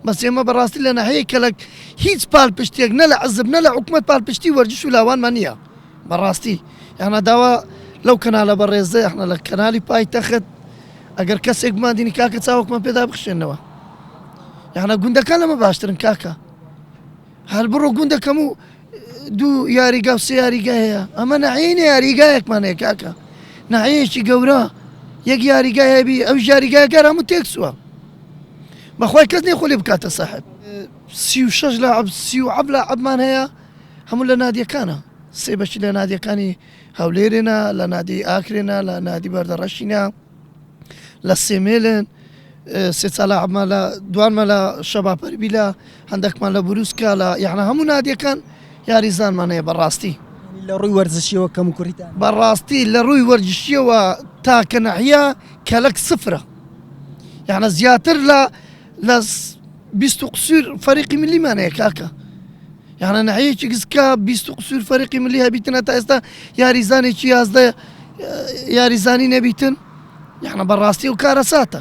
بەس ئێمە بەڕاستی لە ناحیەی کەلەک هیچ پالپشتێک نە لە عزب نە لە حکومەت پالپشتی وەرزش و لاوانمان نییە بەڕاستی یانە داوا لەو کەنالە بەڕێزە یانە لە کەنالی پایتەخت ئەگەر کەسێک بماندینی کاکە چاوەکمان پێدا بخشێنەوە یانە گوندەکان لەمە باشترن کاکە هەر بڕۆ گوندەکەم و دوو یاریگا و سێ یاریگا هەیە ئەمە نەعینە یاریگایەکمان هەیە کاکە نەعەیەکی گەورە یەک یاریگا هەبی ئەو یاریگایەکە هەموو تێکسووە بەخوای کەس نیە خۆ لێ بکاتە ساحێب. 36 لاعب 37 لاعبمان هەیە هەموو لە نادیەکانە سێ بەشی لە نادیەکانی هەولێرێنە لە نادی ئاکرێنە لە نادی بەردەڕەشینە لە سێمێلن سێ چا لاعبمان لە دوانمان لە شەباپەربی لە هەندێکمان لە بروسکە لە یعنی هەموو نادیەکان یاریزانمان هەیە بەڕاستی لە ڕووی وەرزشیەوە کەم و کوڕیتان بەڕاستی لە ڕووی وەرزشیەوە تاکە نەحیە کەلەک سفرە یعنی زیاتر لە لە 20 و قسوور فەریقی ملیمان هەیە کاکە یعنی نەحیەکی گزکە 20 و قسوور فەریقی ملی هەبیتنە تا ئێستا یاریزانێکی 11 یاریزانی نەبیتن یعنی بەڕاستی و کارەساتە.